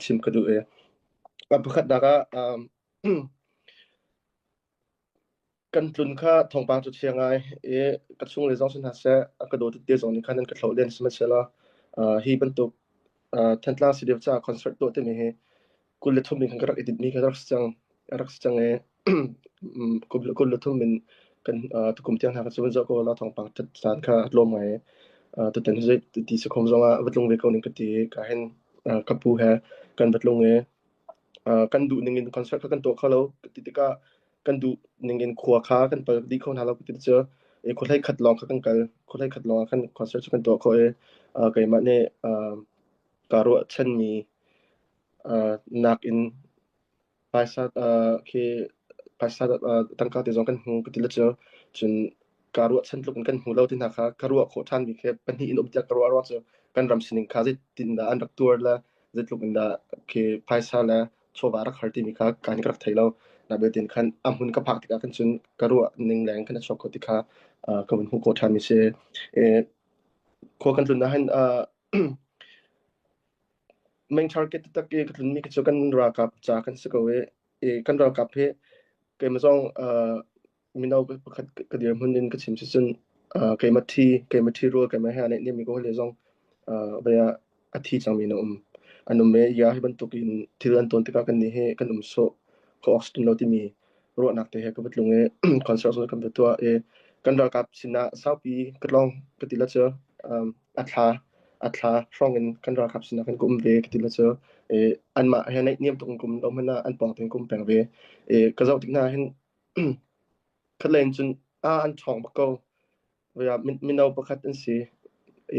chim ka duh i a pakhatnak ah kan tlun kha thawngpang cu chia ngai i ka chung le zong si hna seh a ka dawt te zong nih khan an ka thloh len sihmanhsehlaw hi bantuk Thantlang CDF caah concert tuah timi hi 23 in khan ka rak i tinhmi kha a rak si cang i 23 in kan tukum tiang hna kha cu van zoh ko la thawngpang ṭhat caan kha a tlawm ngai i tutan hi ti sakhom zong ah va tlung ve ko ning ka ti i ka hin ka pu he kan va tlung i kan duh ning in concert kha kan tuah kho lo ti tikah kan duh ning in khua kha kan pal dih kho hna lo ti cu i khuahlei khat lawng kha kan kal. Khuahlei khat lawng ah khan concert cu kan tuah khawh i keimah nih kaa ruahchanmi nakin phaisa khi phaisa tangka te zong kan hmu ka ti le cu cun kaa ruahchan tluk in kan hmu lo ti hna kha ka ruah khawh ṭhanmi khi pahnih in um tiah ka ruah ruang cu kan ram sining kha zeitin dah an rak tuar le zeitluk in dah khi phaisa le chawva rak har timi kha kan ka rak thei lo. Na betin khan a hmun ka phak tikah khan cun ka ruah ning leng khan a chuak kho ti kha ka vun hmuh khawh ṭhanmi si. Khua kan tlun ah hin main target taktak i ka tlunmi khi cu kan ralkap ca kan si ko i, i kan ralkap hi keimah zong mino pakhat ka dirhmun in ka chim sicun keimah thi rual keimah he aa naihniammi ka hawile zong vei ah a thi cangmi an um. An um i ya hi bantuk in thil an tawn tikah kannih hi kan um sawh kho awk si lo timi ruahnak te he ka va tlung i concert zong kan va tuah i kan ralkap sinah saupi ka tlawng ka ti la cu a thla hrawng in kan ralkap sinah kan ka um ve ka ti la cu i anmah he naihniam tuk in ka um lo hmanh ah an pawng tein ka um peng ve i ka zoh tik hna hin khatlei in cun a an ṭhawng bak ko. Mino pakhat an si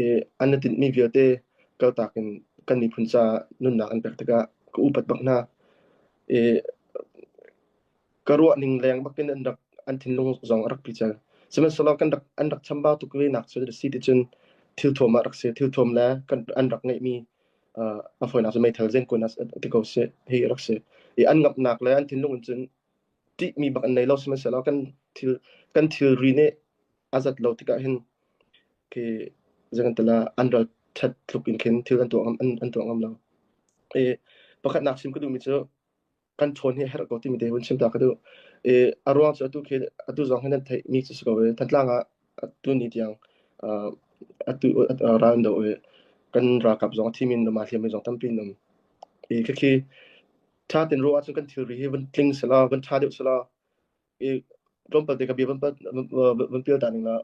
i an i tinhmi vialte kaltak in kan miphun caah nunnak an pek tikah ka upat bak hna. I ka ruah ning leng bakin an rak an thinlung zong a rak pical. Sihmanhsehlaw kan rak an rak chambau tuk ve nak cu a si ti cun thilthuam ah rak si. Thilthuam le kan an rak ngeihmi a fawinak cu meithal zenkuan ah ti ko seh hi a rak si. I an ngamhnak le an thinlung in cun ṭihmi bak an nei lo. Sihmanhsehlaw kan thil kan thilri nih a zat lo tikah hin khi zeikan ah an ral ṭhat tluk in khin thil an tuah ngam an tuah ngam lo. I pakhatnak chim ka duhmi cu kan ṭhawn hi a herh ko timi te hun chim ta ka duh. I a ruang cu atu khi atu zong hi nan theihmi cu si ko i Thantlang ah atu ni tiang atu ral an doh i kan ralkap zong a thimi an um, aa hliammi zong tampi an um. I khikhi ṭha tein ruah ahcun kan thilri hi van tling selaw, van ṭha deuh selaw, i tlawmpal te ka bia van pial ta ning la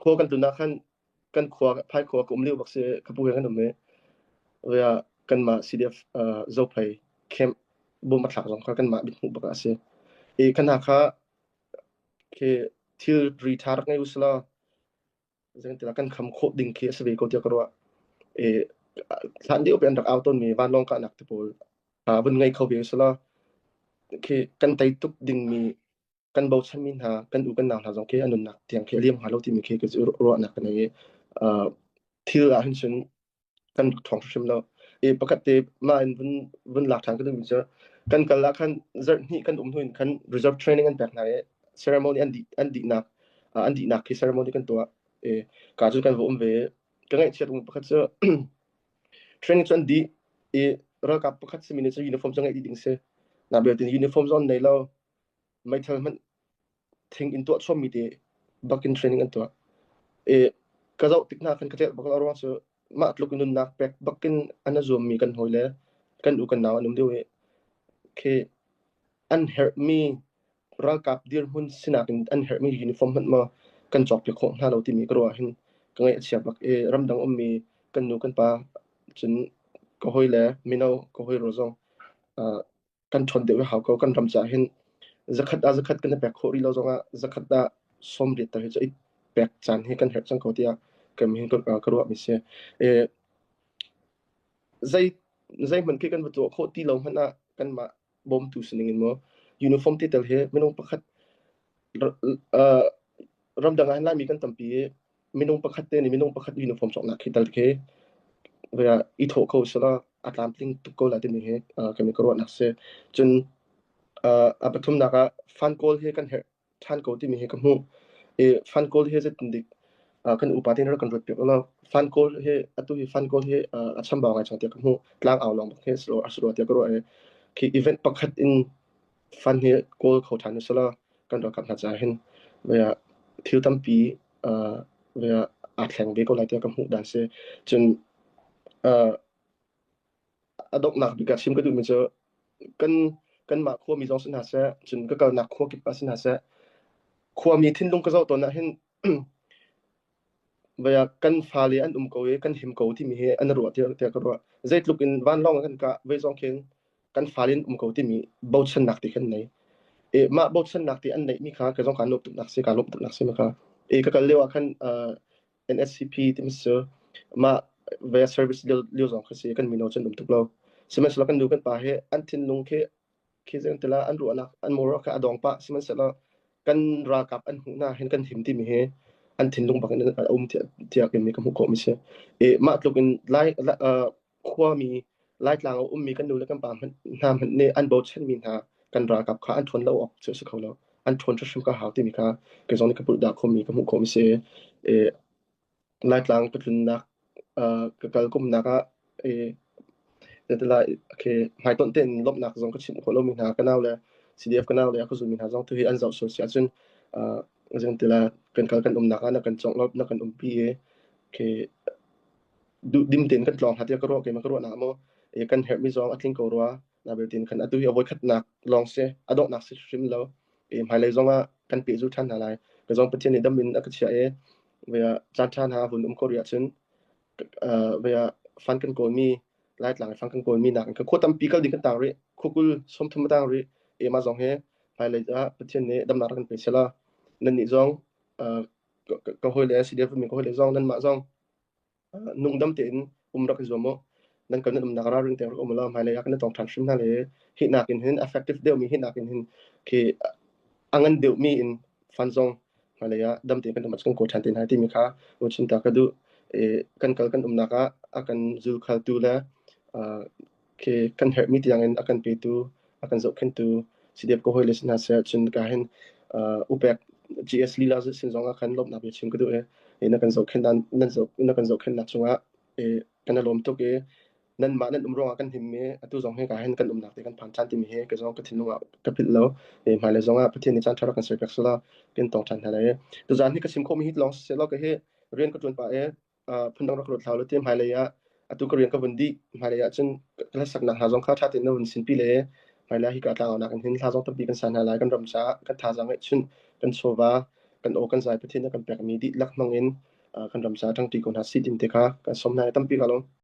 khua kan tlun ah khan kan khua phai khua ka um lio bak si ka pu he kan um i via kanmah CDF Zophei camp bom a thlak zong kha kanmah mithmuh bak ah a si. I kan hna kha khi thilri ṭha rak ngei usila zeitintiah kan kham khawh ding khi a si ve ko tiah ka ruah. I hlan deuh pe an rak au tawnmi vanlawng kahnak te pawl vun ngei kho ve usila khi kan tei tuk dingmi kan bochanmi hna kan u kan nau hna zong khi an nunnak tiang khi a liam hnga lo timi khi ka ruahnak ka nei i thil ah hin cun kan rak ṭhawng hrimhrim lo. I pakhat te mah in vun vun lak ṭhan ka duhmi cu kan kal ah khan zarh hnih kan um hnu in khan reserve training an pek hna i ceremony an dihnak khi ceremony kan tuah i ka cu kan va um ve. Ka ngaihchiat um pakhat cu training cu an dih i ralkap pakhat simi nih cun uniform cu ngeih dih ding si. Na belte uniform zong an nei lo. Meithal hmanh thing in tuah chommi te bakin training an tuah. I ka zoh tik hna khan ka celh bak lo ruang cu mah tluk in nunnak pek bakin an zuammi kan hawi le kan u kan nau an um deuh i khi an herhmi ralkap dirhmun sinak in an herhmi uniform hmanh maw kan cawkpiak khawh hna lo timi ka ruah hin ka ngaih a chia bak i ramdang ummi kan nu kan pa cun ka hawi le mino ka hawi ro zong kan ṭhawn deuh a hau ko. Kan ram caah hin zakhat ah zakhat kan i pek khawh rih lo zongah zakhat ah 80 tal hi cu i pek caan hi kan herh cang ko tiah kan hin ka ruahmi si. Zei zeihmanh khi kan va tuah khawh ti lo hmanh ah kanmah bawmtu sining in maw uniform te tel hi minung pakhat ramdang ah hin Laimi kan tampi i minung pakhat te nih minung pakhat uniform cawknak khi tal khi i thawh kho sila a tlamtling tuk ko lai timi hi kan ka ruahnak si. Cun a pathumnak ah fan kawl hi kan herh ṭhan ko timi hi ka hmuh. I fan kawl hi zeitin dik? Kan upa tein rak kan ruat piak ulaw fan kawl hi atu hi fan kawl hi a chambau ngai cang tiah ka hmuh. Tlang au lawng bak hi a si rua tiah ka ruah i khi event pakhat in fan hi kawl kho ṭhan usila kan ralkap hna caah hin thil tampi aa thleng ve ko lai tiah ka hmuh dan si. Cun a donghnak bik ah chim ka duhmi cu kan kanmah khuami zong si hna seh, cun ka kalnak khua kip ah si hna seh, khuami thinlung ka zoh tawn ah hin kan fale an um ko i kan him ko timi hi an ruah tiah ka ruah. Zeitluk in vanlawng an kan kah, voi zong khin kan fale an um ko timi bochannak ti khan nei. E, mah bochannak ti an neihmi kha ka zong kaa nuamh tuknak si, kaa lawmh tuknak si ma kha. E, ka kal lio ah khan NSCP timi cu mah ve service lio, lio zong kha si kan mino cu an um tuk lo. Sihmanhsehlaw kan nu kan pa hi an thinlung khi khi zein tila an ruahnak an moral kha a dong pah. Sihmanhsehlaw kan ralkap an hmuh hna hin kan him timi hi an thinlung bak in a um tiah tiah mi ka hmuh khawh mi si. E, mah tluk in lai khuami Laitlang a ummi kan nu le kan pa hmanh hna hmanh nih an bochanmi hna kan ralkap kha an ṭhawn lo awk cu a si kho lo. An ṭhawn hrimhrim ka hau timi kha kei zong nih ka pulh dah khomi ka hmuh khawhmi si. E, Laitlang ka tlunnak ka kal kumnak ah e, okay, hmaitonh tein lawmhnak zong ka chimh khawh lomi hna ka nau le CDF ka nau le a ka zulmi hna zong tu hi an zoh sual si ahcun uh, tila kan kal kan umnak ah na kan congh lo na kan umpi i okay, duhdim tein kan tlawng hna tiah ka ruah keimah ka ruahnak maw kan herhmi zong a tling ko rua na beltin khan atu hi a voikhatnak lawng si a donghnak si hrim lo hmailei zong ah kan pehzul ṭhan hna lai ka zong Pathian nih dam in a ka chiah i vea caan ṭha hna vun um ko rih ahcun vea fan kan kawlmi Laitlang i fan kan kawlmi nak in khua tampi kal ding kan tang rih khua 30 a tang rih e mah zong hi hmailei ah Pathian nih damnak rak kan pe sela nannih zong ka hawile CDF mi ka hawile zong nanmah zong nungdam tein um rak i zuam u. Nan kal nan umnak ralring tein rak um ulaw hmailei ah kan i tong ṭhan hrim hna le hi nakin hin effective deuhmi hi nakin hin khi a ngan deuhmi in fund zong hmailei ah dam tein kan um kan kawl ṭhan te hna timi kha chim ta ka duh. Kan kal kan umnak ah a kan zulkhaltu le khi kan herhmi tiangin a kan petu, a kan zohkhenhtu CDF ka hawile sin hna seh cun ka hin upek GS lila sin zong ah khan lawmhnak bia chim ka duh i na kan zohkhenh nan zoh na kan zohkhenhnak cungah kan i lawm tuk i nanmah nan um ruangah kan him i atu zong hi ka hin kan umnak te kan phan ṭhan timi hi ka zong ka thinlung ah ka philh lo. Hmailei zong ah Pathian nih caan ṭha rak kan serpiak sela kan tong ṭhan hna lai. Tuzaan hi ka chim khawhmi hi lawng siseh law ka hi rian ka ṭuan pah i phundang rak ruat hlah law ti hmailei ah atu ka rian ka vun dih hmailei ah cun ka hlasaknak hna zong kha ṭha tein na vun sinpi le hmailei ah hika tlangaunak in hin hla zong tampi kan sa hna lai kan ram caah kan thazaang ngeihchun kan chawva kan aw kan zai Pathian nih a kan pekmi dihlak hmang in kan ram caah ṭangṭi ko hna sih tin te kha kan sawm hna i tampi ka lawm.